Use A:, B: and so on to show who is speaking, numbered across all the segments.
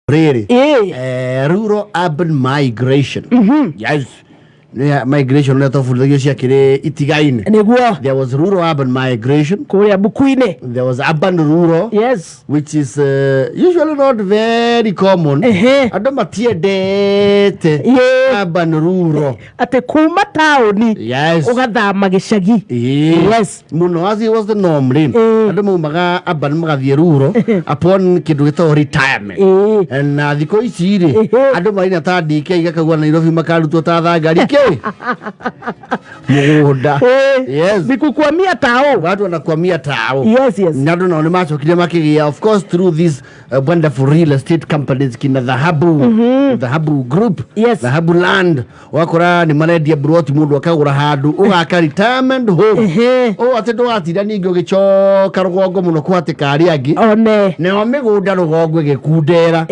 A: Rĩrĩ
B: Ĩĩ.
A: Rural urban migration, yes. Nĩ migration ũrĩa twabundithagio ciakĩrĩ itigaine.
B: Nĩguo.
A: There was rural urban migration.
B: Kũrĩa mbuku-inĩ.
A: There was urban rural, which is usually not very common. Andũ matiendete urban rural.
B: Atĩ kuma taũni ũgathama gĩcagi.
A: Ĩĩ. Mũno, as it was the norm rĩ, andũ maumaga urban magathiĩ rural upon kĩndũ gĩtagwo retirement. Na thikũ ici rĩ, andũ marina ta DK gakagua Nairobi, makarutwo ta thangari kĩ mũgũnda.
B: Nikukwamia tao.
A: Watu wanakwamia tao.
B: Yes.
A: Na andũ nao nĩ macokire makĩgĩa, of course, through these wonderful real estate companies kina Dhahabu, Dhahabu Group, Dhahabu Land. Wakora nĩ marendia broti, mũndũ akagũra handũ, ũgaka retirement home, ũũ atĩ ndũgatinda ningĩ ũgĩcoka rũgongo mũno kũhatĩka arĩa angĩ.
B: One.
A: Nao mĩgũnda rũgongo ĩgĩkundera.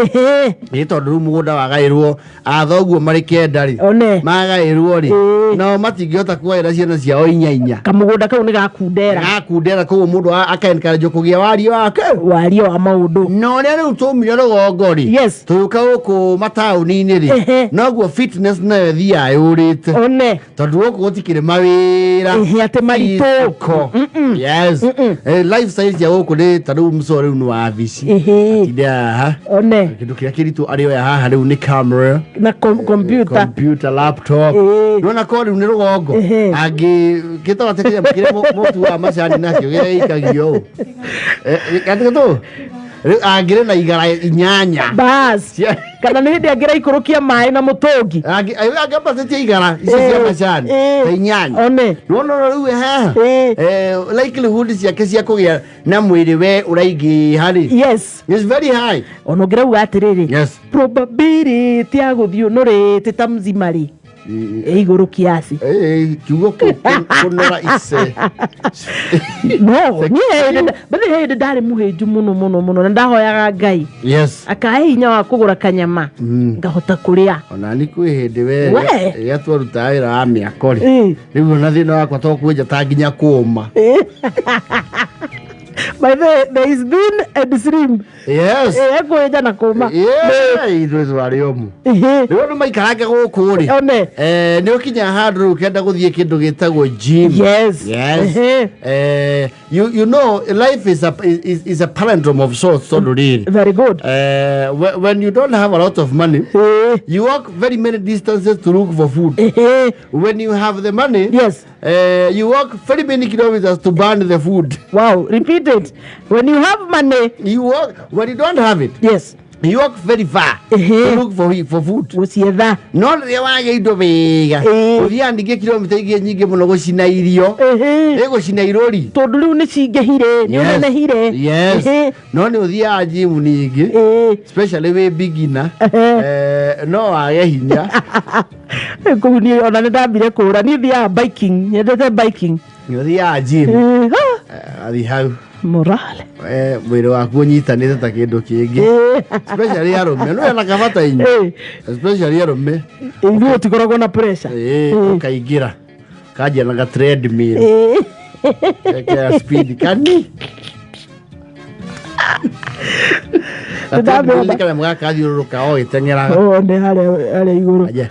A: Ĩ tondũ rĩu mũgũnda wagaĩrwo athoguo marĩ 9 rĩ,
B: One.
A: magaĩrwo rĩ, nao matingĩhota kugaĩra ciana ciao inya inya.
B: Kamũgũnda kau nĩ gakundera.
A: Gakundera, koguo mũndũ aka-encourage kũgĩa wario wake.
B: Wario wa maũndũ.
A: Na ũrĩa rĩu tũmire rũgongo rĩ, tũgĩũka gũkũ mataũni-inĩ rĩ, noguo fitness nayo ĩthiaga yũrĩte.
B: One.
A: Tondũ gũkũ gũtikĩrĩ mawĩra.
B: Atĩ maritũ.
A: Physical. Yes. Lifestyle cia gũkũ nĩ ta rĩu mũco rĩu nĩ wabici. Atinde haha.
B: One.
A: Kĩndũ kĩrĩa kĩritũ arĩoya haha rĩu nĩ camera.
B: Na computer.
A: Computer, laptop. Nona ko rĩu nĩ rũgongo. Angĩ gĩtagwo atĩ kĩnyamũ kĩrĩa mũtu wa macani nakĩo kĩrĩa gĩikagio ũũ. Gatũ rĩu angĩrĩ na igara 8.
B: Bas. Kana nĩ hĩndĩ angĩraikũrũkia maĩ na mũtũngi.
A: Angĩambatĩtie igara icio cia macani ta 8.
B: One.
A: Nĩwona rĩu haha, likelihood ciake cia kũgĩa na mwĩrĩ we ũraingĩha rĩ, is very high.
B: Ona ũngĩrauga atĩrĩrĩ, probability ya gũthiĩ ũnorĩte ta mzima rĩ, ĩ igũrũ kiasi.
A: Kiugo kĩu kũnora ice.
B: No niĩ he hĩndĩ ndarĩ mũhĩnju mũno mũno mũno na ndahoyaga Ngai akahe hinya wa kũgũra kanyama ngahota kũrĩa.
A: Ona ni kwĩ hĩndĩ we
B: We.
A: rĩrĩa twarutaga wĩra wa mĩako rĩ, rĩu ona thĩna wakwa to kwĩnja ta nginya kũma.
B: By the way, there is thin and slim. Kwĩnja na kũma.
A: Ithuĩ twarĩ omu rĩu andũ maikarange gũkũ rĩ,
B: One.
A: Nĩ ũkinya handũ rĩu ũkenda gũthiĩ kĩndũ gĩtagwo gym. You know life is a palindrome of sorts, tondũ rĩrĩ,
B: Very good.
A: When you don't have a lot of money, you walk very many distances to look for food. When you have the money, you walk very many kilometers to burn the food.
B: Wow, repeat it. When you have money,
A: you walk. When you don't have it, you walk very far to look for food.
B: Gũcietha.
A: No rĩrĩa wagĩa indo wega, ũthiaga ningĩ kilomita ingĩ nyingĩ mũno gũcina irio. Ĩ gũcina irũri.
B: Tondũ rĩu nĩ cingĩhire, nĩ ũnenehire.
A: No nĩ ũthiaga gym ningĩ, especially wĩ beginner, no wage hinya.
B: Kũu niĩ ona nĩ ndambire kũra. Niĩ thiaga biking, nyendete biking.
A: Nĩ ũthiaga gym.
B: Ha.
A: Athiĩ hau.
B: Morale.
A: Mwĩrĩ waku ũnyitanĩte ta kĩndũ kĩngĩ, especially arũme no ena kabata inyu, especially arũme.
B: Ithuĩ tũtikoragwo na pressure.
A: Ũkaingĩra kanjia na ga treadmill, gekĩra speed kani.
B: Nĩndamĩona.
A: Nĩ kanyamũ gaka gathiũrũrũka o gĩteng'eraga.
B: One harĩa igũrũ.
A: Aja.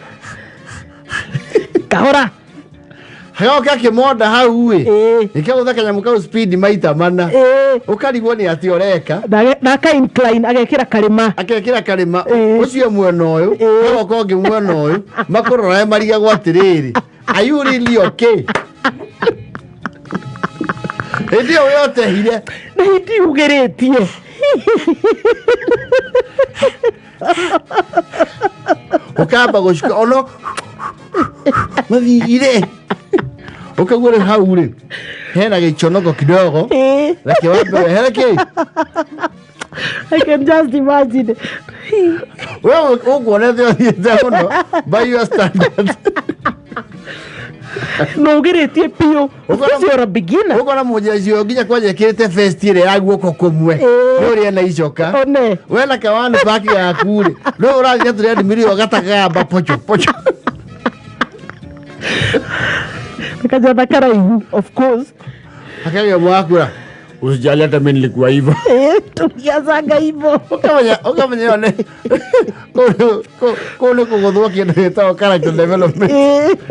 B: Kahora.
A: Hagoka kĩmonda hau ĩ, nĩkĩgũtha kanyamũ kau speed maita 4, ũkarigwo nĩ atĩ ũreka.
B: Na aka incline, agekĩra karĩma.
A: Akekĩra karĩma ũcio mwena ũyũ, hagoka ũngĩ mwena ũyũ, makũrorae marigagwo atĩrĩrĩ, are you really okay? Hĩndĩ ĩyo we ũtehire.
B: Na hĩndĩ ugĩrĩtie.
A: Ũkamba gũcuka ono mathire, ũkaigua rĩu hau rĩ hena gĩconoko kidogo. Reke wambe wehere kĩ.
B: I can just imagine.
A: We ũkuonete ũthiĩte mũno by your standards.
B: Na ũgĩrĩtie biũ. Because you're a beginner.
A: Ũkona mũnjeci ũyũ nginya kwanja ĩkĩrĩte vest ĩrĩa ya guoko kũmwe, nĩ ũrĩa na icoka.
B: One.
A: We na kawani baki yaku rĩ, rĩu ũrathiĩ na treadmill ĩyo gatagamba pocho pocho.
B: Kajatha karaihu, of course.
A: Hakagĩa mwakura. Usijali, hata mimi nilikuwa hivyo.
B: Tulianzaga hivyo.
A: Ukamenya ĩyo nĩ kũu nĩ kũgũthwo kĩndũ gĩtagwo character development.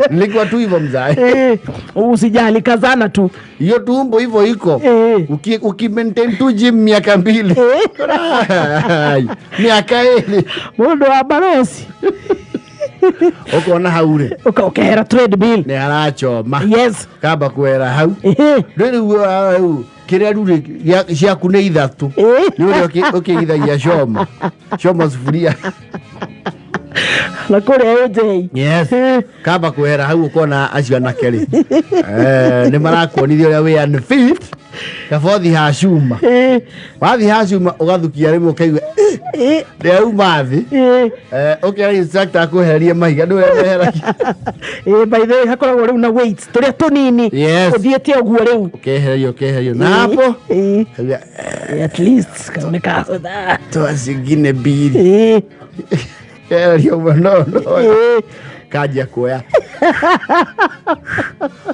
A: Nilikuwa tu hivyo mzae.
B: Usijali, kazana tu.
A: Hiyo tumbo hivyo iko. Uki maintain tu gym miaka 2, Ai, miaka 2,
B: Mũndũ wa barosi.
A: Ũkona hau rĩ,
B: Ũkehera treadmill.
A: Nĩ harachoma. Kamba kwera hau. Rĩu hau kĩrĩa rĩu rĩ, ciaku nĩ ithatũ. Nĩ ũrĩa ũkĩgithagia coma coma sufuria.
B: Na kũrĩa ĩnjei.
A: Yes, kamba kwehera hau, ũkona acio anake rĩ, nĩ marakuonithia ũrĩa wĩ unfit. Kaba ũthi ha cuma, wathi ha cuma ũgathukia rĩmwe ũkaigua ndĩrauma thĩ. Ũkera instructor akwehererie mahiga, nĩ ũrĩa meheragia.
B: By the way, hakoragwo rĩu na weights tũrĩa tũnini. Ũthiĩte ũguo rĩu.
A: Ũkehererio, ũkehererio na hapo.
B: At least kaoneka kahũtha.
A: Toa zingine mbili. Kehererio ũguo, no kanjia kuoya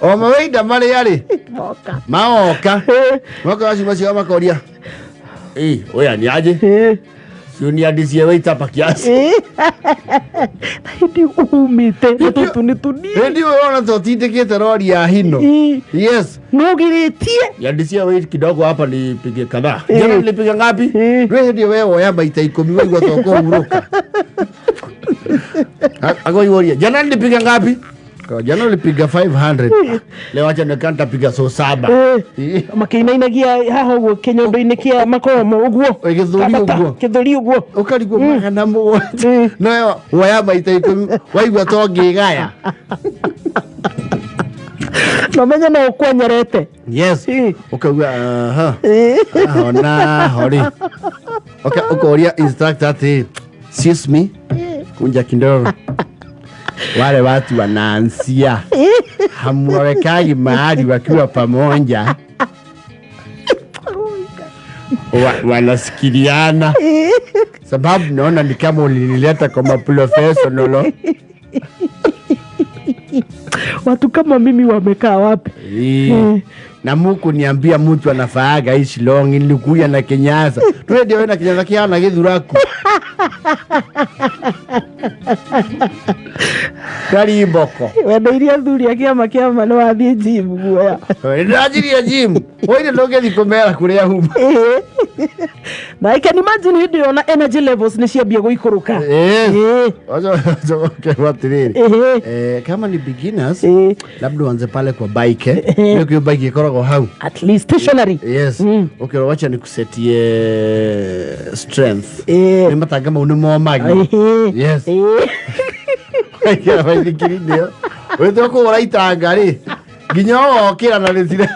A: o mawaida marĩa rĩ.
B: Moka.
A: Maoka moka acio macio makoria, "Ĩ, oya, ni aje? Si uniandicie weight hapa kiasi."
B: Na hĩndĩ umĩte na tũtũ nĩ tũnini.
A: Hĩndĩ ĩyo ũrona ta ũtindĩkĩte rori ya hino. Yes.
B: Nũgirĩtie.
A: Niandicie weight kidogo hapa nipige kadhaa. Jana nilipiga ngapi? Rĩ hĩndĩ we woya maita 10, waigua ta ũkũhurũka. Akoiworia, "Jana nilipiga ngapi?" Kwa, "Jana ulipiga 500. Leo acha nikaa nitapiga so saba."
B: Makĩinainagia haha ũguo kĩnyondo-inĩ kĩa makomo ũguo.
A: Gĩthũri.
B: Kambata,
A: Ũguo.
B: Gĩthũri ũguo.
A: Ũkarigwo 700, no woya maita 10, waigua ta ũngĩgaya.
B: Na ũmenye no ũkwenyerete.
A: Yes. Ũkauga aha, aho naho rĩ, ũkoria instructor atĩ, "Excuse me, kunja kidogo, wale watu wanaanzia hamwawekagi mahali wakiwa pamoja wanasikiliana, sababu naona ni kama ulinileta kwa maprofessional."
B: Watu kama mimi wamekaa wapi?
A: Na muku niambia mtu anafaaga hii shilongi, nilikuya na kinyasa twende we na kinyasa kiana githuraku tari mboko.
B: Wendeirie athuri a kĩama kĩama nĩ wathiĩ gym guoya.
A: Ndĩranjirie gym oire, ndũngĩthi kũmera kũrĩa huma.
B: Na I can imagine hĩndĩ ĩyo na energy levels nĩ ciambia gũikũrũka.
A: Okerwo atĩrĩrĩ, kama ni beginners, labda uanze pale kwa bike, eh. Ndio kio bike ikoragwo hau.
B: At least stationary.
A: Yes. Ũkerwo wacha nikusetie strength. Nĩ matanga mau nĩ momagi. Yes. Waikara baithikiri-inĩ ĩyo wĩtwo kũgũra itanga rĩ, nginya ũgokĩra na rĩtira.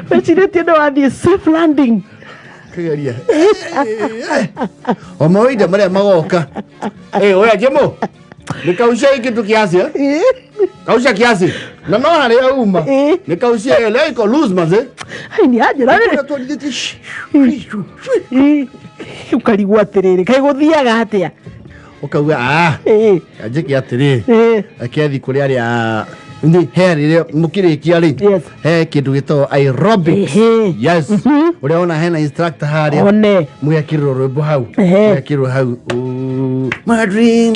B: Wecirĩtie nĩ wathiĩ safe landing.
A: Kĩgeria o mawaida marĩa magoka. Oya jemo nikausha hii kitu kiasi, eh? Kausha kiasi na no harĩa uma. Nikaushia leo iko loose maze.
B: Ai, nĩ anjĩra rĩrĩ.
A: Twatwarithĩtie shi.
B: Ũkarigwo atĩrĩrĩ, kaĩ gũthiaga atĩa?
A: Ũkauga, "Ah, anjĩke atĩrĩ, akethi kũrĩ arĩa nĩ he rĩrĩa mũkĩrĩkia rĩ, he kĩndũ gĩtagwo aerobics." Yes, ũrĩa wona hena instructor harĩa.
B: One.
A: Mũgekĩrĩrwo rwĩmbo hau. Mũgekĩrĩrwo hau. Ooh, my dream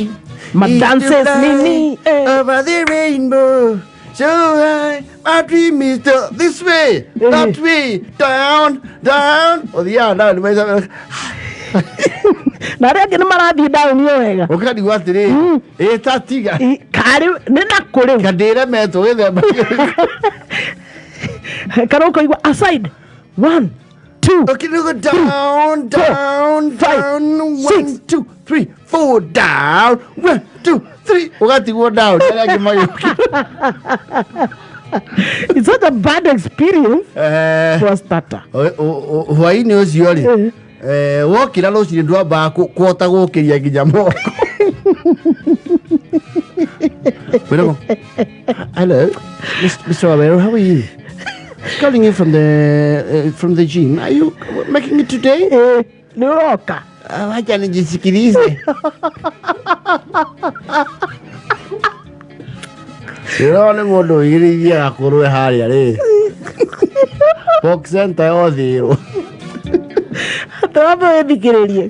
B: Ma
A: is to
B: dances
A: fly
B: nini, eh.
A: over the rainbow so high. My dream is to this way, that way, down, down, ũthiaga down maica.
B: Na arĩa angĩ nĩ marathiĩ down o wega.
A: Ũkarigwo atĩrĩ, ĩ tatiga.
B: Karĩ nĩ nakũ rĩu?
A: Kandĩremetwo gĩthemba.
B: Kana ũkaigua aside one two.
A: Okay, look, down, down,
B: five,
A: down, one,
B: six.
A: two, three, four, down, one, two, three. Ũgatigwo down, arĩa angĩ magĩũkĩra.
B: It's such a bad experience for a starter.
A: Hwaĩ-inĩ ũcio rĩ, wokĩra rũcinĩ ndwambaga kũhota gũkĩria nginya moko. Wĩragwo, "Hello, Mr. Wawero, how are you? Calling you from the gym. Are you making it today?"
B: Nĩ ũroka?
A: "Ah, wacha nijisikilize." Ĩro nĩ mũndũ ũigĩrĩirie gakũrwe harĩa rĩ. Box center yothĩrwo.
B: Twambe wĩthikĩrĩrie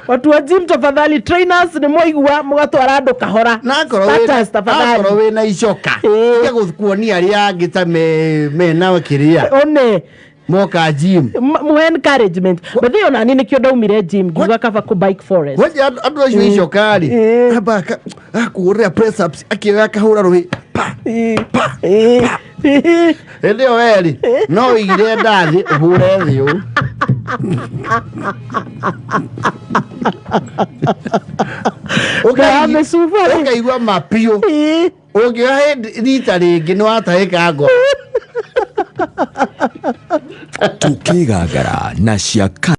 B: watu wa gym tafadhali, trainers nĩ mwaigua mũgatwara andũ kahora.
A: Na akorwo wĩna-
B: Starters, tafadhali.
A: akorwo wĩna icoka.
B: Ĩĩ.
A: Tiga gũkuonia arĩa angĩ ta me mena kĩrĩa.
B: One.
A: Moka gym.
B: Muhe encouragement, but ĩyo nani nĩkĩo ndaumire gym ngiuga kaba kũ bike forest.
A: Ngoja andũ acio icoka rĩ. Amba akũhũrĩra press ups akĩoya akahũra rũhĩ. Pa.
B: Pa.
A: Hĩndĩ ĩyo we rĩ no ũigire nda thĩ ũhũre thĩ ũũ.
B: Ũkaigua-
A: Ũkaigua ũkaigua mapiũ. Ũngĩoya hĩndĩ rita rĩngĩ nĩ watahĩka ngoro.
C: Tukĩgangara na cia.